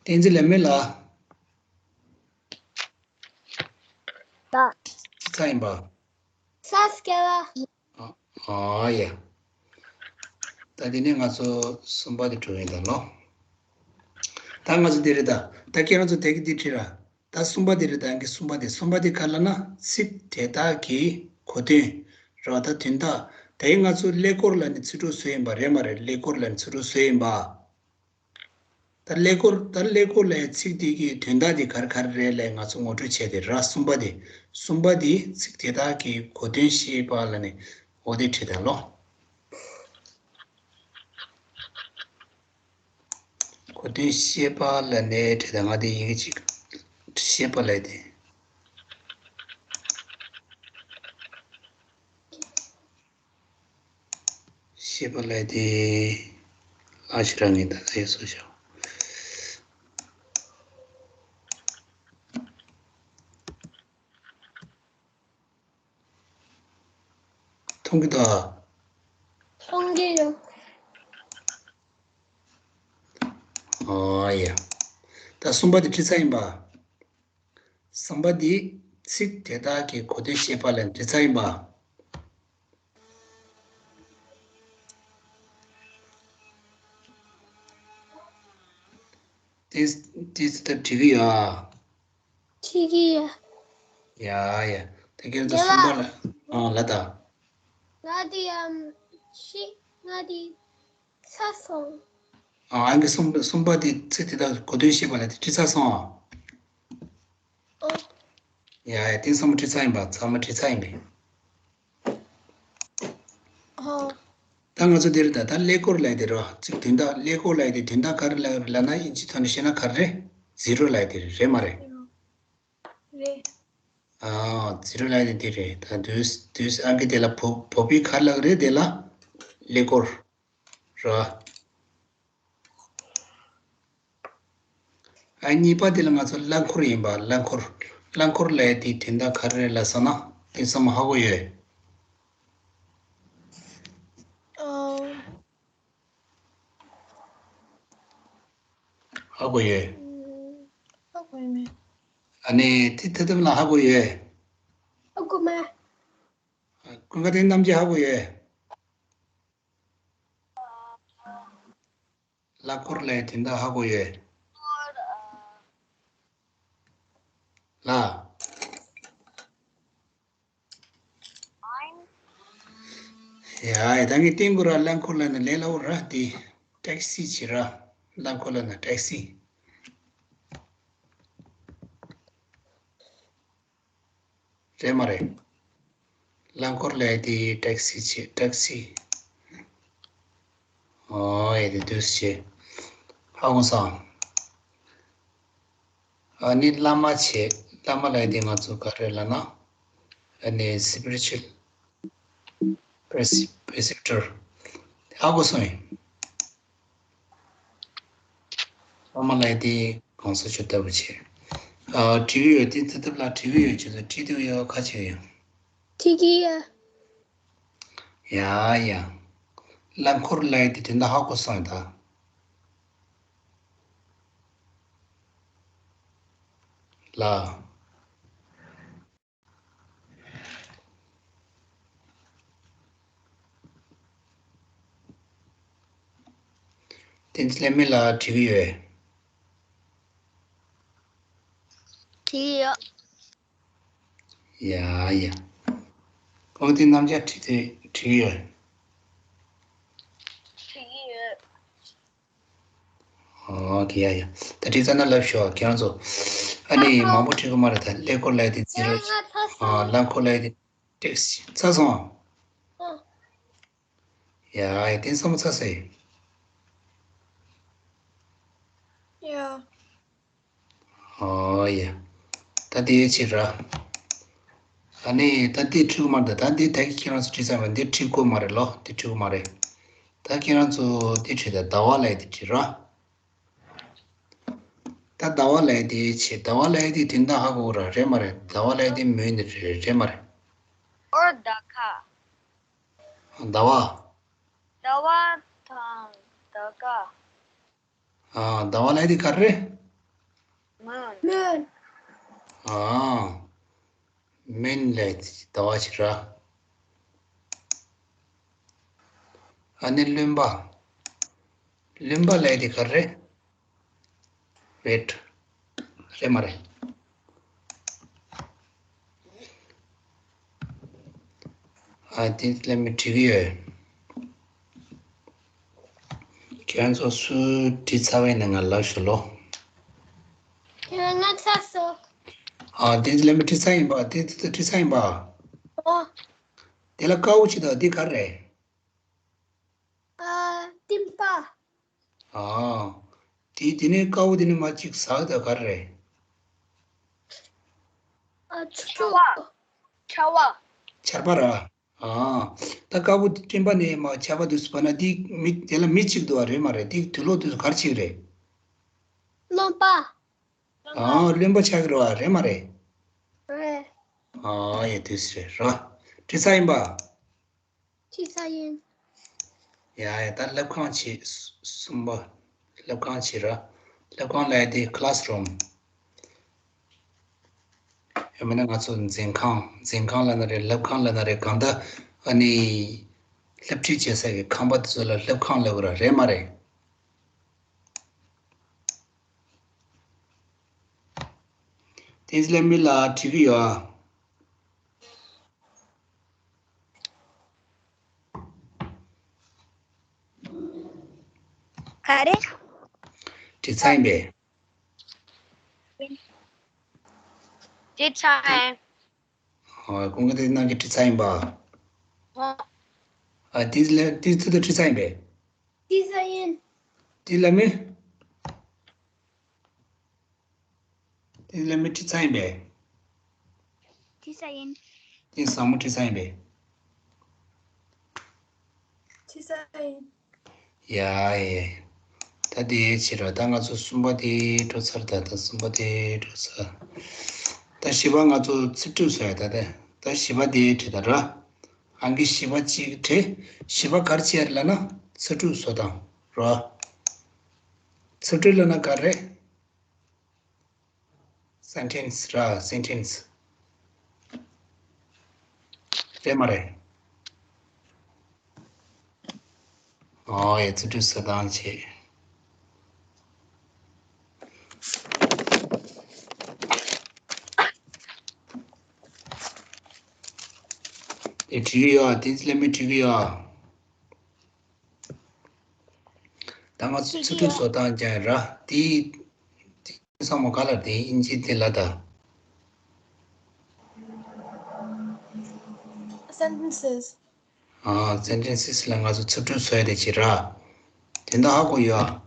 བསྟན་འཛིན་ལ་མི་ལ། ད། བྲིས་ཚར་ཡིན་པ། ས་སྐྱ་ལ། ཨ། ཨ་ཡ། ད་དེ་ནས་ང་ཚོ་གསུམ་པ་དེ་འགྲོ་ཡིན་ད་ལོ། ད་ང་ཚོ་དེ་རེད་ད། ད་ཁྱེད་རང་ཚོ་དེ་གི་དེ་བྲིས་ར། ད་གསུམ་པ་དེ་རེད། ད་ཨང་ཀི་གསུམ་པ་དེ། གསུམ་པ་དེ་ག་ལབ་ན་ཚིག་དེ་དག་གི་གོ་དོན་ར། ད་དོན་དག་དེ་ང་ཚོ་ཀླད་ཀོར་ལབ་ནས་ཚིག་གྲོགས་བཟོས་ཡིན་པ་རེད་མ་རེད། ཀླད་ཀོར་ལབ་ནས་ཚིག་གྲོགས་བཟོས་ཡིན་པ། ད་ཀླད་ཀོར། ད་ཀླད་ཀོར་ལབ་ཡ་ཚིག་དེ་གི་དོན་དག་དེ་ག་རེ་ག་རེ་རེད་ལབ་ང་ཚོ་ངོ་སྤྲོད་བྱས་ཏེ་ར། གསུམ་པ་དེ། གསུམ་པ་དེ་ཚིག་དེ་དག་གི་གོ་དོན་ཤེས་པ་ལབ་ནས་འོ་དེ་བྲིས་ད་ལོ། གོ་དོན་ཤེས་པ་ལབ་ནས་བྲིས་ད། ང་དེ་ཡི་གེ་གཅིག་ཤེས་པ་ལབ་དེ། ཤེས་པ་ལབ་དེ། ཨ་ཤི་ར་ངས་ད་ལྟ་ཡོད་སོ་ཤོག་མཐོང་གི་འདུག་ཨ། མཐོང་གི་ཡོད། ཨོ་ཡ། ད་གསུམ་པ་དེ་བྲིས་ཚར་ཡིན་པ། གསུམ་པ་དེ་ཚིག་དེ་དག་གི་གོ་དོན་ཤེས་པ་ལབ་བྲིས་ཚར་ཡིན་པ། དེ་དེ་ཚིག་ད་བྲིས་གི་ཡོད་ཨ། བྲིས་གི་ཡོད། ཡ་ཡ། ད་ཁྱེད་ཚོ་གསུམ་པ་ལ། ཨ། ལ་ད། ང་དེ་ཡང་ཤི། ང་དེ་ཚར་སོང་། ཨ། ཨང་ཀི་གསུམ་གསུམ་པ་དེ་ཚིག་དེ་དག་གོ་དོན་ཤེས་པ་ལབ་དེ་བྲིས་ཚར་སོང་ཨ། ཨོ། ཡ་ཡ། དེ་ཚང་མ་བྲིས་ཚར་ཡིན་པ། ཚང་མ་བྲིས་ཚར་ཡིན་པས། ཨོ། ད་ང་ཚོ་འདིར་ད་ད་ཀླད་ཀོར་ལབ་དེ་རེད་བ། ཚིག་དོན་དག་ཀླད་ཀོར་ལབ་དེ་དོན་དག་ག་རེ་ལབ་ལབ་ན་དབྱིན་ཇིའི་ཐོག་ནས་བཤད་ན་ག་རེ་རེད། ཟི་རོ་ལབ་དེ་རེད། རེད་མ་རེད། རེད། ཨ། ཟི་རོ་ལབ་དེ་དེ་རེད། ད་དུས་དུས་ཨང་ཀི་དེ་ལ་བོ་བོད་པའི་ག་རེ་ལབ་རེད། དེ་ལ་ཀླད་ཀོར་རེད་བ། ཨ། གཉིས་པ་དེ་ལ་ང་ཚོ་རླངས་འཁོར་ཡིན་པ། རླངས་འཁོར། རླངས་འཁོར་ལབ་ཡ་དེའི་དོན་དག་ག་རེ་རེད་ལབ་སོང་ན་དེ་ཚང་མ་ཧ་གོ་ཡོད། ཨོ། ཧ་གོ་ཡོད། ཧ་གོ་ཡོད་མེད། ཨ་ནི་དེ་ཐ་དམ་ལ་ཧ་གོ་ཡོད། ཧ་གོ་མེད། ཀུན་དགའ་བསྟན་རྣམ་རྒྱལ་ཧ་གོ་ཡོད། གླ་འཁོར་ལབ་ཡ་དོན་དག་ཧ་གོ་ཡོད། ལ། ཡ་ཡ། ད་ངས་བསྟན་དགོས་ར། རླངས་འཁོར་ལབ་ན་ལས་སླ་བོ་ར། དེ་ཊེག་སི་བྱེད་ར། རླངས་འཁོར་ལབ་ན་ཊེག་སི། རེད་མ་རེད། རླངས་འཁོར་ལབ་ཡ་དེ་ཊེག་སི་བྱེད། ཊེག་སི། ཨོ་ཡ། དེ་དུས་བྱེད། ཧ་གོ་སོང་། ཨ་ནི་བླ་མ་བྱེད། བླ་མ་ལབ་ཡ་དེ་ང་ཚོ་ག་རེ་ལབ་ན། ཨ་ནི་སི་པི་རི་ཅུ་ཨལ་པི་རི་སི་པི་རི་སི་པི་ཀྲི་ཊར། ཧ་གོ་སོང་ཡིན། ཨ་མ་ལགས་དེ་གོང་ས་མཆོག་ལྟ་བུ་བྱས། ཨ། བྲིས་ཀྱི་ཡོད། དེ་ཚེ་ཐབས་ལ་བྲིས་ཀྱི་ཡོད། ཁྱེད་ཚོ་བྲིས་འདོད་ཡོད་ཁ་ཆེ་ཡོད། བྲིས་ཀྱི་ཡོད། ཡ་ཡ། རླངས་འཁོར་ལབ་ཡ་དེ་དོན་དག་ཧ་གོ་སོང་ད། ལ། བསྟན་འཛིན་ལྷ་མོ་ལགས་བྲིས་ཀྱི་ཡོད། བྲིས་ཡོད། ཡ་ཡ། ཨོ་དེ་རྣམ་གཞག་བྲིས་ཏེ་བྲིས་ཡོད། བྲིས་ཡོད། ཨོ་ཁེ་ཡ་ཡ། ད་བྲིས་ཚར་ན་ལབ་ཤོག་ཁྱེད་རང་ཚོ། ཨ་ནི་མང་པོ་བྲིས་དགོས་མ་རེད། ད་ཀླད་ཀོར་ལབ་ཡ་དེ་ཛི་རོ། ཨ། རླངས་འཁོར་ལབ་ཡ་དེ་ཏེག་སི། ཚར་སོང་། ཡ་ཡ། དེ་བསམ་བློ་ཚར་སོང་། ཡ། ཨོ་ཡ། ད་དེ་ཕྱིར་ར། ཨ་ནི་ད་དེ་འཁྲིད་དགོས་མ་རེད། ད་དེ་ད་གིན་ཁྱེད་རང་ཚོ་བྲིས་ཚར་བ་འདི་འཁྲིད་དགོས་མ་རེད་ལོ། དེ་འཁྲིད་དགོས་མ་རེད། ད་ཁྱེད་རང་ཚོ་དེ་བྲིས། ད་ཟླ་བ་ལབ་ཡ་དེ་བྲིས་ར། ད་ཟླ་བ་ལབ་ཡ་དེ་ཕྱིར། ཟླ་བ་ལབ་ཡ་དེ་དོན་དག་ཧ་གོ་ར། རེད་མ་རེད། ཟླ་བ་ལབ་ཡ་དེ་མོན་ནི་རེད། རེད་མ་རེད། ཨོ་ཟླ་ཁ། ཟླ་བ། ཟླ་བ་དང་ཟླ་ཁ། ཨ། ཟླ་བ་ལབ་ཡ་དེ་ག་རེ་རེད། མོན། མོན། ཨ། མོན་ལབ་ཡ་དེ་ཟླ་བ་ཕྱིར་ར། ཨ་ནི་རློན་པ། རློན་པ་ལབ་ཡ་དེ་ག་རེ་རེད། རེད། རེད་མ་རེད། ཨ། དེ་ལ་མི་བྲིས་ཀྱི་ཡོད། ཁྱེད་རང་ཚོ་སུ་བྲིས་ཚར་བ་ཡིན་ན་ང་ལབ་ཤོག་ལོ། ང་ཚར་སོང་། ཨ། དེ་ལ་མི་བྲིས་ཚར་ཡིན་པ། དེ་དེ་བྲིས་ཚར་ཡིན་པ། ཨོ། དེ་ལ་དཀར་པོ་ཅིག་དང་དེ་ག་རེ་རེད། ཨ། སྤྲིན་པ། ཨ། དེ་དེ་ནས་དཀར་པོ་དེ་ནས་མར་གཅིག་ཟགས་ད་ག་རེ་རེད། ཨ། ཆུ། ཆར་པ། ཆར་པ། ཆར་པ་ར། ཨ། ད་དཀར་པོ་སྤྲིན་པ་ནས་མར་ཆར་པ་དུས་སུ་བབས་ན་དེ་མི་དེ་ལ་མི་གཅིག་འདུག་པ། རེད་མ་རེད། དེ་དུག་ལོག་དུས་སུ་ག་རེ་བྱེད་ཀྱི་རེད། རློན་པ། ཨ། རློན་པ་ཆགས་ཀྱི་རེད་པ། རེད་མ་རེད། རེད། ཨ། ཡ། དེ་རེད་ར། བྲིས་ཚར་ཡིན་པ། བྲིས་ཚར་ཡིན། ཡ་ཡ། ད་ལྷབ་ཁང་བྱེད། གསུམ་པ། ལྷབ་ཁང་བྱེད་ར། ལྷབ་ཁང་ལབ་ཡ་དེ་ཁ་ལཱས་རུམ། ཡང་མིན་ན་ང་ཚོ་འཛིན་ཁང་། འཛིན་ཁང་ལབ་ན་རེད། ལྷབ་ཁང་ལབ་ན་རེད། གང་ལྟར་ཨ་ནི་སློབ་ཁྲིད་བྱེད་ས་གི་ཁང་པ་དེ་ཚོ་ལ་ལྷབ་ཁང་ལབ་དགོས་ར། རེད་མ་རེད། བསྟན་འཛིན་ལྷ་མོ་ལགས་བྲིས་ཀྱི་ཡོད་ཨ། ག་རེ། བྲིས་ཚར་ཡིན་པས། བྲིས་ཚར་ཡིན། ཨ། ཁོང་གིས་དེ་ནང་གི་བྲིས་ཚར་ཡིན་པ། ཨ། ཨ། དེ་ལ་དེ་ཚོ་དེ་བྲིས་ཚར་ཡིན་པས། བྲིས་ཚར་ཡིན། དེ་ལ་མི། དེ་ལ་མི་བྲིས་ཚར་ཡིན་པས། བྲིས་ཚར་ཡིན། དེ་ཟབ་མོ་བྲིས་ཚར་ཡིན་པས། བྲིས་ཚར་ཡིན། ཡ་ཡ། ད་དེ་ཕྱིར་ར། ད་ང་ཚོ་གསུམ་པ་དེ་འགྲོ་ཚར། ད་ད་གསུམ་པ་དེ་འགྲོ་ཚར། ད་བཞི་པ་ང་ཚོ་ཚིག་གྲུབ་བཟོ་ཡ། ད་ད་ད་བཞི་པ་དེ་བྲིས་ད་ར། ཨང་ཀི་བཞི་པ་གཅིག་བྲིས། བཞི་པ་ག་རེ་བྱེད་ཡ་རེད་ལབ་ན་ཚིག་གྲུབ་བཟོ་སྟངས་ར། ཚིག་གྲུབ་ལབ་ན་ག་རེ། སེན་ཊེན་སི་ར། སེན་ཊེན་སི་རེད་མ་རེད། ཨོ་ཡ། ཚིག་གྲུབ་བཟོ་སྟངས་བྱེད། དེ་བྲིས་ཡོད། དེ་ལ་མི་བྲིས་ཡོད། ད་ང་ཚོ་ཚིག་གྲུབ་བཟོ་སྟངས་ཀྱང་ར། དེ་དེ་ཚང་མ་ག་ལ་དེ་དབྱིན་ཇི་དེ་ལ་ད། Sentences. ཨ། སེན་ཊེན་སི་ལ་ང་ཚོ་ཚིག་གྲུབ་བཟོ་ཡ་དེ་བྱེད་ར། དེ་འདྲ་ཧ་གོ་ཡོད་ཨ།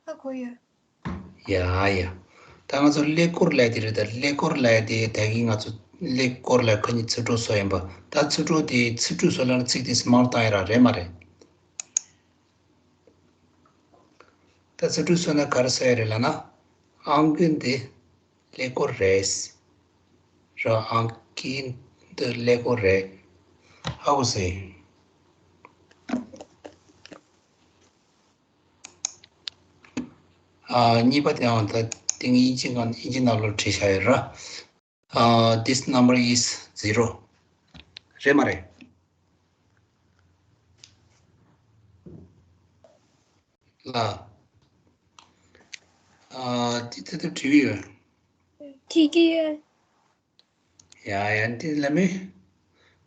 ཧ་གོ་ཡོད། ཡ་ཡ། ད་ང་ཚོ་ཀླད་ཀོར་ལབ་ཡ་དེ་རེད། ད་ཀླད་ཀོར་ལབ་ཡ་དེ་ད་གིན་ང་ཚོ་ཀླད་ཀོར་ལབ་ཁ་ཉིན་ཚིག་གྲུབ་བཟོ་ཡིན་པ། ད་ཚིག་གྲུབ་དེ་ཚིག་གྲུབ་བཟོ་ལབ་ན་ཚིག་དེ་མར་བཏང་ཡ་ར། རེད་མ་རེད། ད་རྩིས་སྤྲོད་བཟོས་ན་ག་རེ་བཟོ་ཡ་རེད་ལབ་ན། ཨང་ཀི་འདི་ཀླད་ཀོར་རེད། ར། ཨང་ཀི་འདི་ཀླད་ཀོར་རེད། ཧ་གོ་སོང་། ཨ། གཉིས་པ་དེའང་ད་དེ་ངས་དབྱིན་ཇི་སྒང་དབྱིན་ཇི་ནང་ལོགས་བྲིས་བཞག་ཡོད་ར། ཨ། This number is zero. རེད་མ་རེད། ལ། ཨ། དེ་ད་ལྟ་བྲིས་ཡོད། བྲིས་ཀྱི་ཡོད། ཡ་ཡ། འདི་ལ་མི།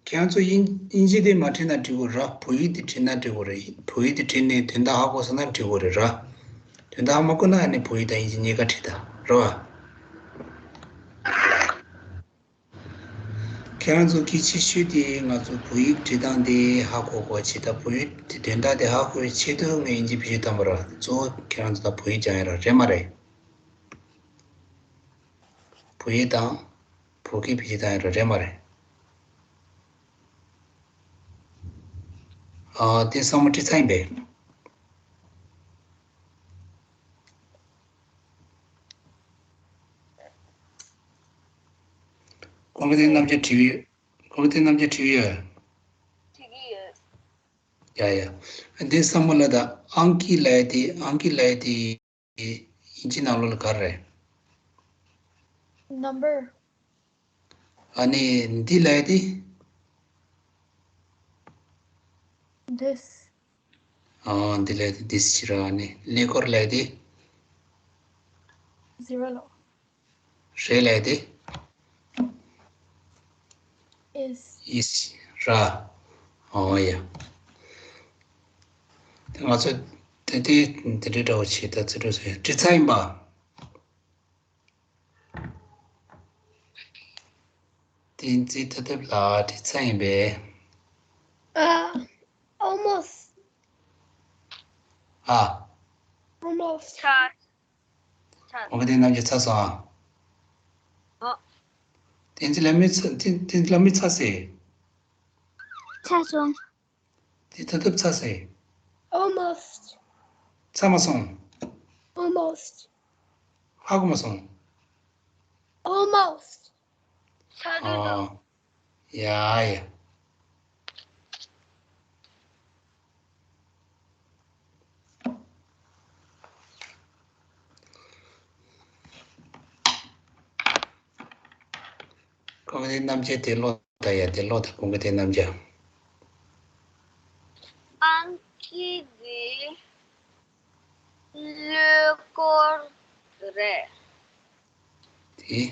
ཁྱེད་རང་ཚོ་དབྱིན་དབྱིན་ཇི་དེ་མ་བྲིས་ན་འགྲིག་གི་རེད། བོད་ཡིག་དེ་བྲིས་ན་འགྲིག་གི་རེད། བོད་ཡིག་དེ་བྲིས་ནས་དོན་དག་ཧ་གོ་སོང་ན་འགྲིག་གི་རེད་ར། དོན་དག་ཧ་མ་གོ་ན་ཨ་ནི་བོད་ཡིག་དང་དབྱིན་ཇི་གཉིས་ཀ་བྲིས་ད་རེད་བ། ཁྱེད་རང་ཚོ་གལ་ཆེ་ཤོས་དེ་ང་ཚོ་བོད་ཡིག་འབྲི་སྟངས་དེ་ཧ་གོ་དགོས་ཆེད་དང་། བོད་ཡིག་དེ་དོན་དག་དེ་ཧ་གོ་བའི་ཆེད་དུ་ངས་དབྱིན་ཇི་བེད་སྤྱོད་བཏང་བ་རེད། གཙོ་བོ་ཁྱེད་རང་ཚོ་ལ་བོད་ཡིག་སྦྱང་ཡ་ར། རེད་མ་རེད། བོད་ཡིག་དང་བོད་སྐད་བེད་སྤྱོད་བཏང་ཡ་ར། རེད་མ་རེད། ཨ། དེ་ཚང་མ་བྲིས་ཚར་ཡིན་པས། ཀུན་དགའ་བསྟན་རྣམ་རྒྱལ་བྲིས་ཡོད། ཀུན་དགའ་བསྟན་རྣམ་རྒྱལ་བྲིས་ཡོད། བྲིས་ཀྱི་ཡོད། ཡ་ཡ། འདི་བསམ་བློ་ལ་ད་ཨང་ཀི་ལབ་ཡ་དེ། ཨང་ཀི་ལབ་ཡ་དེ་དབྱིན་ཇི་ནང་ལོགས་ལ་ག་རེ་རེད། Number. ཨ་ནི་འདི་ལབ་ཡ་དེ། This. ཨ། འདི་ལབ་ཡ་དེ་this བྱས་ར། ཨ་ནི་ཀླད་ཀོར་ལབ་ཡ་དེ། Zero ལོ། རེད་ལབ་ཡ་དེ། Is. Is ར། ཨོ་ཡ། དེ་ང་ཚོ་དེ་དེ་དེ་འདྲའི་འདྲ་བོ་བྱས་ད་རྩིས་སྤྲོད་བཟོས། བྲིས་ཚར་ཡིན་པ། བསྟན་འཛིན་ཐུབ་ཐུབ་ལགས་བྲིས་ཚར་ཡིན་པས། Uh, almost. ཨ། Almost. ཚར། ཚར། ཀུན་དགའ་བསྟན་རྣམ་རྒྱལ་ཚར་སོང་ཨ། ཨོ། བསྟན་འཛིན་ལྷ་མོ་ཚར། བསྟན་བསྟན་འཛིན་ལྷ་མོ་ཚར་སོང་། ཚར་སོང་། དེ་ད་ཐུབ་ཚར་སོང་། Almost. ཚར་མ་སོང་། Almost. ཧ་གོ་མ་སོང་། Almost. ཚར་དུས་དང་། ཨ། ཡ་ཡ། ཀུན་དགའ་བསྟན་རྣམ་རྒྱལ་དེ་ཀློག་ད་ཡ། དེ་ཀློག་ད། ཀུན་དགའ་བསྟན་རྣམ་རྒྱལ། ཨང་ཀི་འདི་ཀླད་ཀོར་རེད། དེ།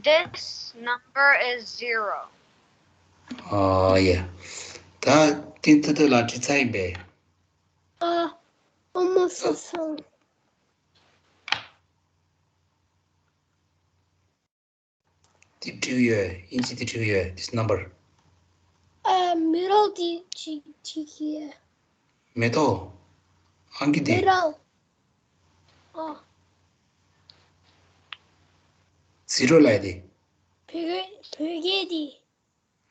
This number is zero. ཨ་ཡ། ད་དེ་ད་ལྟ་ལ་བྲིས་ཚར་ཡིན་པས། ཨ། ཨ་མ་ས་ས། དེ་བྲིས་ཡོད། དབྱིན་ཇི་དེ་བྲིས་ཡོད། This number. ཨ། མི་རོ་དེ་བྲིས་བྲིས་ཀྱི་ཡོད། མེ་ཏོག་ཨང་ཀི་དེ། མི་རོ། ཨ། ཟི་རོ་ལབ་ཡ་དེ། བོད་སྐད་བོད་སྐད་དེ།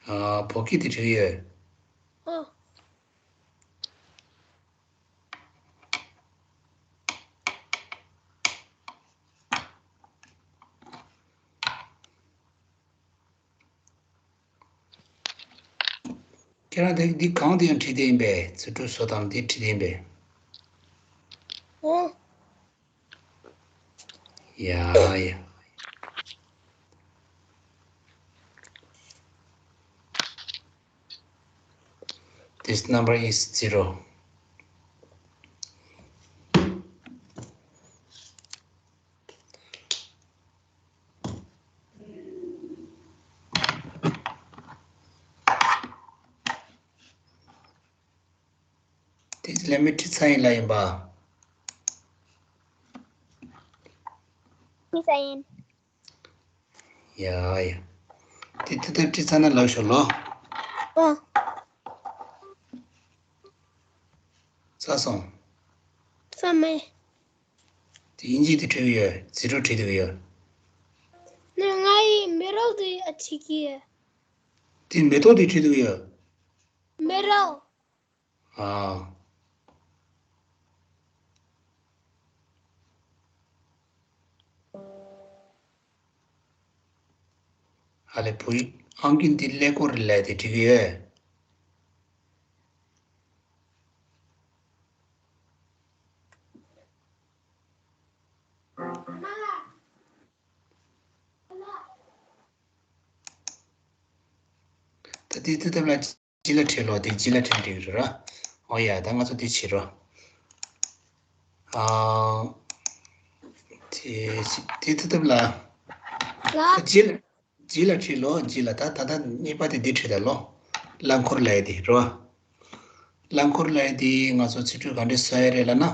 ཨ། བོད་སྐད་དེ་བྲིས་ཡོད། ཨ། ཁྱེད་རང་དེ་འདི་གང་དེ་ཡང་བྲིས་ཏེ་ཡིན་པས། རྩིས་སྤྲོད་བཟོ་སྟངས་འདི་བྲིས་ཏེ་ཡིན་པས། ཨོ། ཡ་ཡ། This number is zero. དེ་ལས་མི་ཁྲི་ཚང་ཡིན་ལ་ཡིན་པ། ཁྲི་ཚང་ཡིན། ཡ་ཡ། དེ་དེ་དེ་ཁྲི་ཚང་ན་ལགས་ཤོག་ལོ། ཨ། ཚར་སོང་། ཚར་མེད། དེ་དབྱིན་ཇི་དེ་བྲིས་ཡོད། ཟི་རོ་བྲིས་འདུག་ཡོད། ང་ཡི་མེ་རོ་དེ་ཨ་ཅིག་གི། དེ་མེ་ཏོག་དེ་བྲིས་འདུག་ཡོད། མེ་རོ། ཨ། ཨ་ལེ་བུ་ཡིག་ཨང་ཀི་འདི་ཀླད་ཀོར་ལབ་དེ་འགྲིག་གི་ཡོད། ད་འདི་འདི་ལྟ་བུ་ལ་ཇི་ལ་བྲིས་ལོ། དེ་ཇི་ལ་བྲིས་འགྲིག་རེད་ར། ཨོ་ཡ། ད་ང་ཚོ་དེ་བྱེད་རོགས། ཨ། དེ་དེ་ལྟ་བུ་ལ། ལ། ད་ཇི་ལ་ཇི་ལ་བྲིས་ལོ། ཇི་ལ། ད་ད་ད་གཉིས་པ་དེ་འདི་བྲིས་ད་ལོ། རླངས་འཁོར་ལབ་ཡ་དེ་རེད་བ། རླངས་འཁོར་ལབ་ཡ་དེ་ང་ཚོ་ཚིག་འབྲུ་ག་འདྲ་བཟོ་ཡ་རེད་ལབ་ན།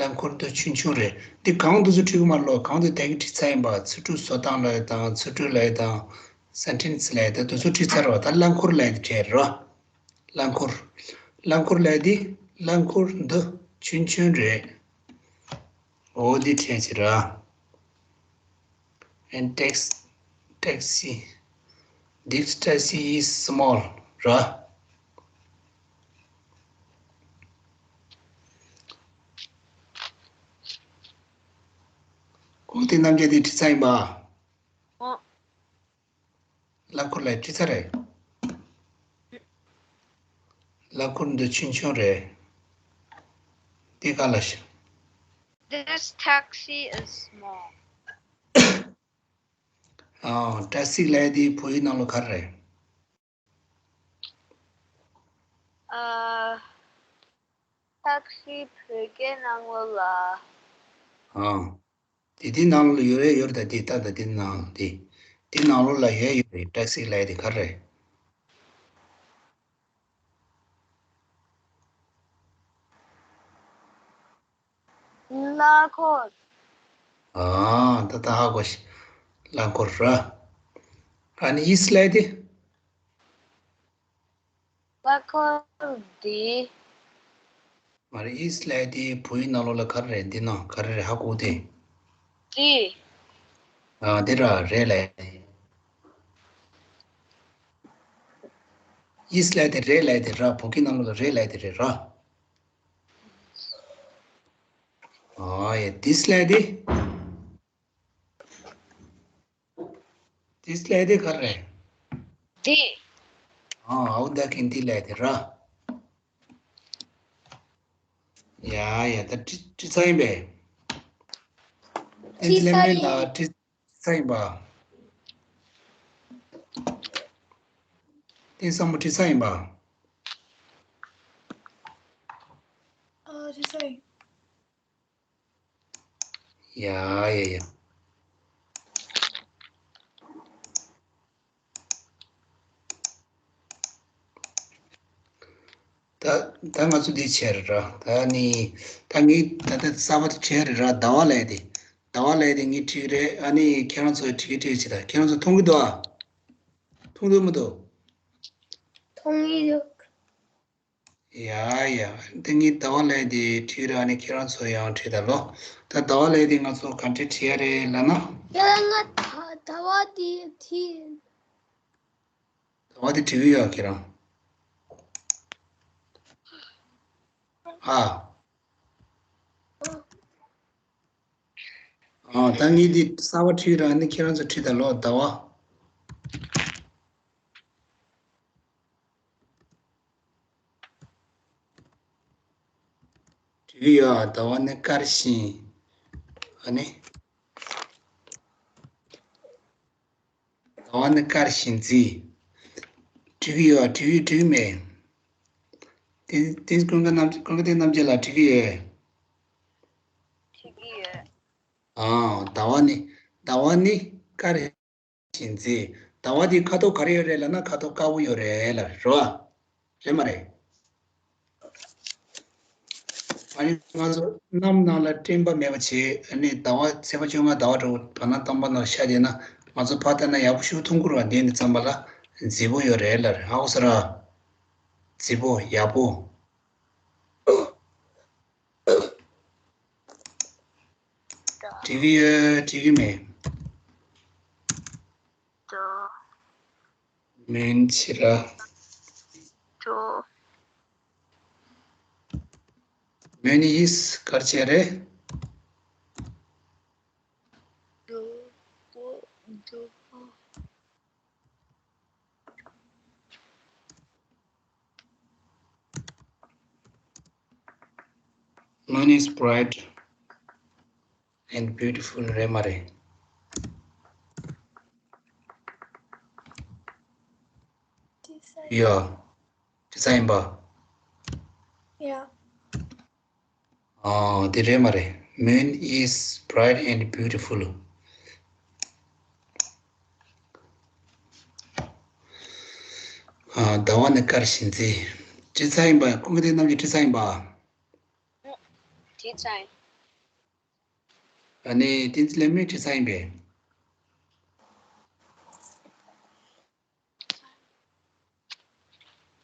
རླངས་འཁོར་འདི་ཆུང་ཆུང་རེད། འདི་གང་དུས་སུ་བྲིས་གི་མ་ལོ། གང་དུ་དེ་གི་བྲིས་ཚར་ཡིན་པ། ཚིག་འབྲུ་བཟོ་སྟངས་ལབ་ཡ་དང་། ཚིག་འབྲུ་ལབ་ཡ་དང་། སེན་ཊེན་སི་ལབ་ཡ་དེ་དུས་སུ་བྲིས་ཚར་བ། ད་རླངས་འཁོར་ལབ་ཡ་དེ་བྲིས་རོགས། རླངས་འཁོར། རླངས་འཁོར་ལབ་ཡ་དེ། རླངས་འཁོར་འདི་ཆུང་ཆུང་རེད། འོ་འདི་བྲིས་ཅིག་ར། And tax- taxi. This taxi is small. ར། གོང་དེ་རྣམ་བཅད་དེ་བྲིས་ཚར་ཡིན་པ། ཨོ། རླངས་འཁོར་ལབ་ཡ་བྲིས་ཚར་རེད། རླངས་འཁོར་འདི་ཆུང་ཆུང་རེད། འདི་ག་ལ་ཤི། This taxi is small. ཨ། ཊེག་སི་ལབ་ཡ་དེ་བོད་ཡིག་ནང་ལོགས་ག་རེ་རེད། ཨ། ཊེག་སི་བོད་སྐད་ནང་ལོགས་ལ། ཨ། དེ་དེ་ནང་ལོགས་ལ་ཡོད་རེད། ཡོད་རེད། ད་དེ་ད་ད་དེ་ནང་དེ་དེ་ནང་ལོགས་ལ་ཡོད་ཡོད་རེད། ཊེག་སི་ལབ་ཡ་དེ་ག་རེ་རེད། རླངས་འཁོར། ཨ། ད་ད་ཧ་གོ་ཤི། རླངས་འཁོར་ར། ཨ་ནི་ཨིས་ལབ་ཡ་དེ། རླངས་འཁོར་འདི། མ་རེད། ཨིས་ལབ་ཡ་དེ་བོད་ཡིག་ནང་ལོགས་ལ་ག་རེ་རེད། འདི་ནང་ག་རེ་རེད། ཧ་གོ་དེ། འདི། ཨ། འདི་ར་རེད་ལབ་ཡ། ཨིས་ལབ་ཡ་དེ་རེད་ལབ་ཡ་དེ་ར། བོད་སྐད་ནང་ལོགས་ལ་རེད་ལབ་ཡ་དེ་རེད་ར། ཨ་ཡ། དིས་ལབ་ཡ་དེ། དིས་ལབ་ཡ་དེ་ག་རེ་རེད། འདི། ཨ། ཨའུ་ད་གིན་འདི་ལབ་ཡ་དེ་ར། ཡ་ཡ། ད་བྲིས་བྲིས་ཚར་ཡིན་པས། ཏན་ཏན་ལེན་མེད་ལ་བྲིས་ཚར་ཡིན་པ། ཏན་བཟང་པོ་བྲིས་ཚར་ཡིན་པ། ཨ། བྲིས་ཚར་ཡིན། ཡ་ཡ་ཡ། ད་ད་ང་ཚོ་འདི་བྱས་རེད་ར། ད་ནི་ད་ངས་ད་ལྟ་གསར་པ་དེ་བྱས་རེད་ར། ཟླ་བ་ལབ་ཡ་དེ། ཟླ་བ་ལབ་ཡ་དེ་ངས་བྲིས་རེད། ཨ་ནི་ཁྱེད་རང་ཚོ་བྲིས་ཀྱི་བྲིས་བྱེད། ད་ཁྱེད་རང་ཚོ་མཐོང་གི་འདུག་ཨ། མཐོང་གི་འདུག་མི་འདུག་མཐོང་གི་འདུག་ཡ་ཡ། འདི་ངས་ཟླ་བ་ལབ་ཡ་དེ་བྲིས་རེད། ཨ་ནི་ཁྱེད་རང་ཚོ་ཡང་བྲིས་ད་ལོ། ད་ཟླ་བ་ལབ་ཡ་དེ་ང་ཚོ་ག་འདྲས་བྲིས་ཡ་རེད་ལབ་ན། ཡ། ང་ད་ཟླ་བ་དེ་བྲིས། ཟླ་བ་དེ་བྲིས་ཀྱི་ཡོད་ཁྱེད་རང་། ཨ། ཨ། ད་ངས་འདི་གསར་པ་བྲིས་ར། ནི་ཁྱེད་རང་ཚོ་བྲིས་ད་ལོ། ཟླ་བ། བྲིས་ཀྱི་ཡོད། ཟླ་བ་ནི་དཀར་ཞིང་། ཨ་ནི། ཟླ་བ་ནི་དཀར་ཞིང་མཛེས། བྲིས་ཀྱི་ཡོད། བྲིས་ཀྱི་བྲིས་ཀྱི་མེད། དེ་དེ་ཀུན་དགའ་རྣམ། ཀུན་དགའ་བསྟན་རྣམ་རྒྱལ་ལགས་བྲིས་ཀྱི་ཡོད། བྲིས་ཀྱི་ཡོད། ཨ། ཟླ་བ་ནི། ཟླ་བ་ནི་དཀར་ཞིང་མཛེས། ཟླ་བ་དེའི་ཁ་དོག་ག་རེ་ཡོད་རེད་ལབ་ན། ཁ་དོག་དཀར་པོ་ཡོད་རེད་ལབ་རེད་བ། རེད་མ་རེད། ཨ་ནི་ང་ཚོ་གནམ་ནང་ལ་སྤྲིན་པ་མེད་པ་བྱས། ཨ་ནི་ཟླ་བ་ཚེས་པ་བཅོ་ལྔ་ཟླ་བ་དྲུག་བར་སྣང་སྟོང་པ་ནང་ཤར་བྱས་ན། ང་ཚོ་ཕར་ལྟ་ན་ཡག་པོ་ཞིག་མཐོང་གི་རེད་བ། འདི་ནི་ཙམ་པ་ལ་མཛེས་པོ་ཡོད་རེད་ལབ་རེད། ཧ་གོ་སོང་ར། མཛེས་པོ། ཡག་པོ། འགྲིག་གི་ཡོད། འགྲིག་གི་མེད། མོན་ཕྱི་ར། མོན་ཡིས་གར་བྱས་རེད། Moon is bright and beautiful རེད་མ་རེད། ཡ། དེ་ཙམ་ཡིན་པ། ཡ། ཨ། དེ་རེད་མ་རེད། Moon is bright and beautiful. ཨ། ཟླ་བ་ནི་དཀར་ཞིང་མཛེས། དྲི་ཚ་ཡིན་པ། ཀུན་མཁྱེན་རྣམ་རྒྱལ་དྲི་ཚ་ཡིན་པ། དྲི་ཚ་ཡིན། ཨ་ནི་བསྟན་འཛིན་ལྷ་མོའི་དྲི་ཚ་ཡིན་པས།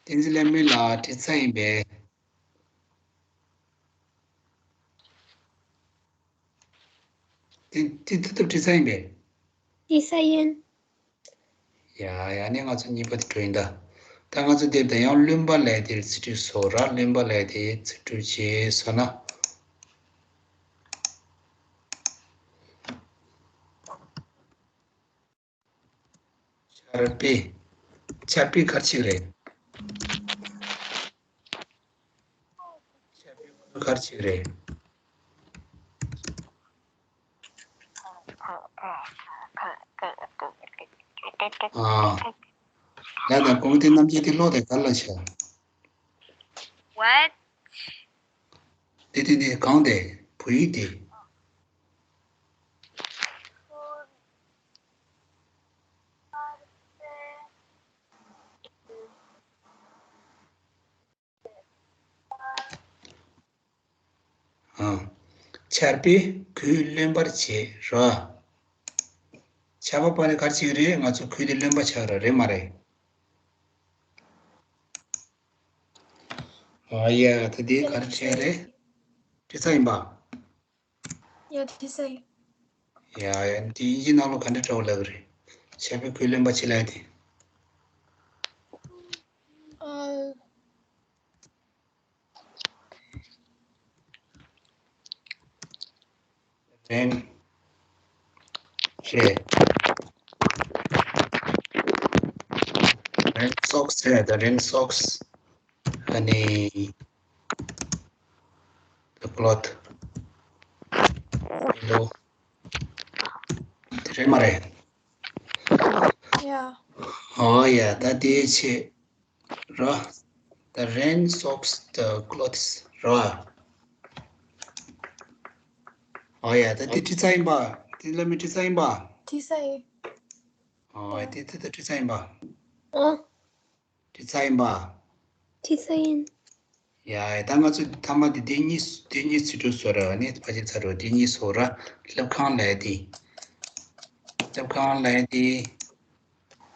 བསྟན་འཛིན་ལྷ་མོའི་ལ་དྲི་ཚ་ཡིན་པས། དེ་དེ་ཐུབ་ཐུབ་དྲི་ཚ་ཡིན་པས། དྲི་ཚ་ཡིན། ཡ་ཡ། ནི་ང་ཚོ་གཉིས་པ་དེ་འགྲོ་ཡིན་ད། ད་ང་ཚོ་དེབ་ད་ཡང་བློན་པ་ལས་དེར་ཚིག་འབྲུ་བཟོ་ར། བློན་པ་ལས་དེ་ཚིག་འབྲུ་བྱས་བཟོ་ན། ཆར་པའི། ཆར་པའི་ག་རེ་བྱེད་ཀྱི་རེད། ཆར་པའི་ག་རེ་བྱེད་ཀྱི་རེད། ཨ། ལ་དང་གོང་དེ་རྣམ་འགྱུར་དེ་ལོག་དེ་ག་ལ་ཆ། What? དེ་དེ་དེ་གང་དེ་བོད་ཡིག་དེ། ཨ། ཆར་པས་གོས་རློན་པར་བྱེད་རོ། ཆར་པ་པ་ནི་ག་རེ་བྱེད་ཀྱི་རེད། ང་ཚོ་གོས་དེ་རློན་པ་ཆགས་ར་རེད་མ་རེད། ཨ་ཡ། ད་དེ་ག་རེ་བྱས་རེད། དྲི་ཚ་ཡིན་པ། ཡ། དྲི་ཚ་ཡིན། ཡ་ཡ། འདི་དབྱིན་ཇི་ནང་ལོགས་ག་འདྲ་འདྲ་བོ་ལབ་ཀྱི་རེད། ཆར་པས་གོས་རློན་པ་བྱེད་ལབ་དེ། ཨ། རེན། རེད། རེན་སོགས་རེད། ད་རེན་སོགས། ཨ་ནི། the cloth. ལོ། དེ་རེད་མ་རེད། ཡ། ཨོ་ཡ། ད་དེའི་ཆེད་རོ། The rain soaks the clothes རོ། ཨོ་ཡ། ད་དེ་དྲི་ཚ་ཡིན་པ། དེ་ལ་མི་དྲི་ཚ་ཡིན་པ། དྲི་ཚ་ཡིན། ཨོ་ཡ། དེ་དེ་ད་དྲི་ཚ་ཡིན་པ། ཨོ། དྲི་ཚ་ཡིན་པ། དྲི་ཚ་ཡིན། ཡ་ཡ། ད་ང་ཚོ་མཐའ་མ་དེ་དེ་གཉིས་དེ་གཉིས་ཚིག་འབྲུ་བཟོ་ར། ནི་ཕལ་ཆེར་ཚར་རོ། དེ་གཉིས་བཟོ་ར། སློབ་ཁང་ལ་དེ། སློབ་ཁང་ལ་དེ།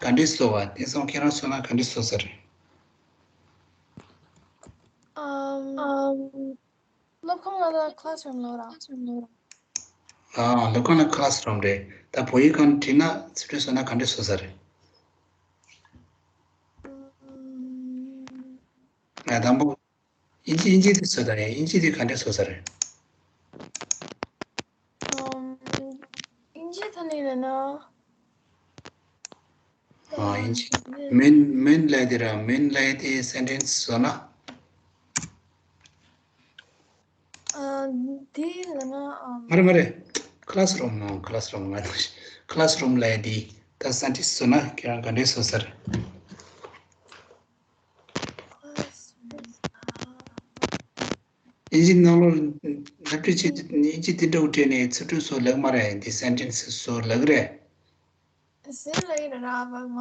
ག་འདྲས་བཟོ་བ། དེང་སང་ཁྱེད་རང་བཟོ་ན་ག་འདྲས་བཟོ་ས་རེད། ཨམ། སློབ་ཁང་ལ་ད་classroom ལོ་ར། ཨ། སློབ་ཁང་ལ་classroom རེད། ད་བོད་ཡིག་སྒང་བྲིས་ན་ཚིག་འབྲུ་བཟོ་ན་ག་འདྲས་བཟོ་ས་རེད། ཨམ། ང་དང་པོ། དབྱིན་ཇི་དབྱིན་ཇི་དེ་བཟོ་ད་རེད། དབྱིན་ཇི་དེ་ག་འདྲས་བཟོ་ས་རེད། ཨམ། དབྱིན་ཇི་ཐོག་ནས་ལབ་ན། ཨ། དབྱིན་ཇི། མིན། མིན་ལབ་དེ་ར། མིན་ལབ་དེ་sentence བཟོ་ན། ཨ། དེ་ལབ་ན། ཨམ། མ་རེད་མ་རེད། classroom ནང་། classroom ང་ནང་classroom ལབ་དེ་ད་sentence བཟོ་ན་ཁྱེད་རང་ག་འདྲས་བཟོ་ས་རེད། དབྱིན་ཇི་ནང་ལོགས་ལབ་དུས་ཅི། དབྱིན་ཇི་དེ་འདྲ་བོ་བྲིས་ནས་ཚིག་འབྲུ་བཟོ་ལབ་མ་རེད། འདི་sentence བཟོ་ལབ་རེད། ཟེར་ལབ་ཡིན་ར་བ་མ།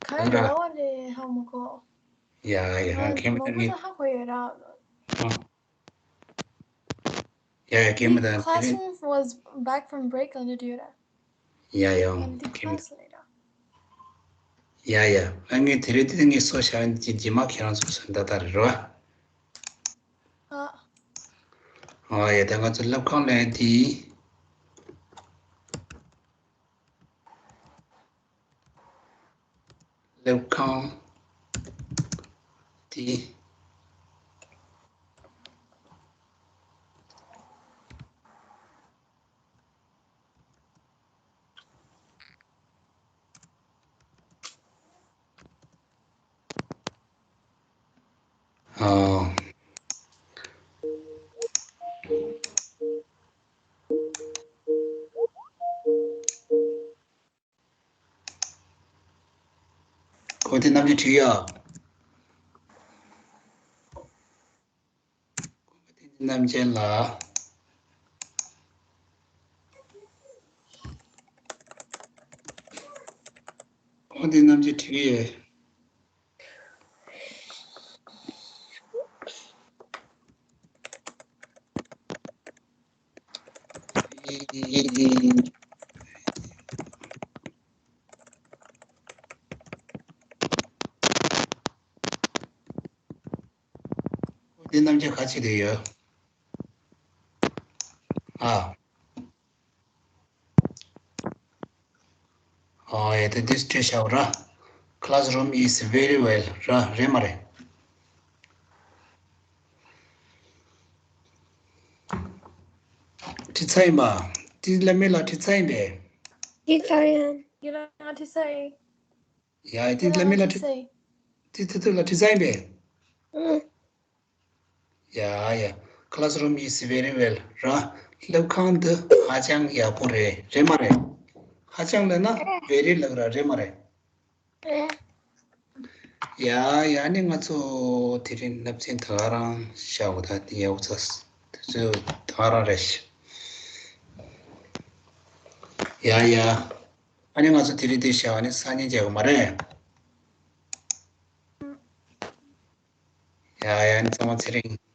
ག་རེ་ར་བ་ལས་ཧ་མ་གོ། ཡ་ཡ། ང་ཁྱེད་མི་ལྟར་ངས། ཧ་གོ་ཡོད་ར། ཨ། ཡ་ཡ། ཁྱེད་མི་ལྟར། Classroom was back from break ལ་འདྲ་འདྲ་ཡོད་ར། ཡ་ཡ། ཁྱེད་མི། ཡ་ཡ། ཨ། ངས་དེ་རིང་དེ་ངས་བཟོ་བཞག་ཡིན། རྗེས་མ་ཁྱེད་རང་ཚོ་བཟོ་ད་ལྟ་རེད་རོ། ཨ། ཨ་ཡ། ད་ང་ཚོ་སློབ་ཁང་ལ་དེ། སློབ་ཁང་དེ། ཨ། རྣམ་དཔྱོད་བྲིས་ཡོད། རྣམ་རྒྱལ་ལགས། ཨོ་དེ་རྣམ་རྒྱལ་བྲིས་ཡོད། འདི་རྣམ་རྒྱལ་ག་ཅིག་དེ་ཡོད། ཨ། ཨ་ཡ་དེ་འདི་སྤྲད་བཞག་ར། Classroom is very well ར་རེད་མ་རེད། བྲིས་ཚར་ཡིན་པ། འདི་བླ་མའི་ལ་བྲིས་ཚར་ཡིན་པས། འདི་ལྟར་ཡང་། ཡ་ལགས་ང་བྲིས་ཚར་ཡིན། ཡ་ཡ་འདི་བླ་མའི་ལ་བྲིས། འདི་ཏུ་ཏུ་ལ་བྲིས་ཚར་ཡིན་པས། ཨང་། ཡ་ཡ། Classroom is very well ར། སློབ་ཁང་འདི་ཧ་ཅང་ཡག་པོ་རེད་རེད་མ་རེད། ཧ་ཅང་ལབ་ན་very ལབ་ར་རེད་མ་རེད། ཡ་ཡ་ནི་ང་ཚོ་དེ་རིང་སློབ་ཚན་ད་ག་རང་བཞག་གོ་ད་དེ་ཡག་པོ་ཚ་དེ་ཚོ་ད་ག་རང་རེད་ཤག་ཡ་ཡ། ཨ་ནི་ང་ཚོ་དེ་རིང་དེ་བཞག་ནི་སང་ཉིན་མཇལ་གོ་མ་རེད། ཡ་ཡ་ནི་ཚང་མ་ཚེ་རིང་།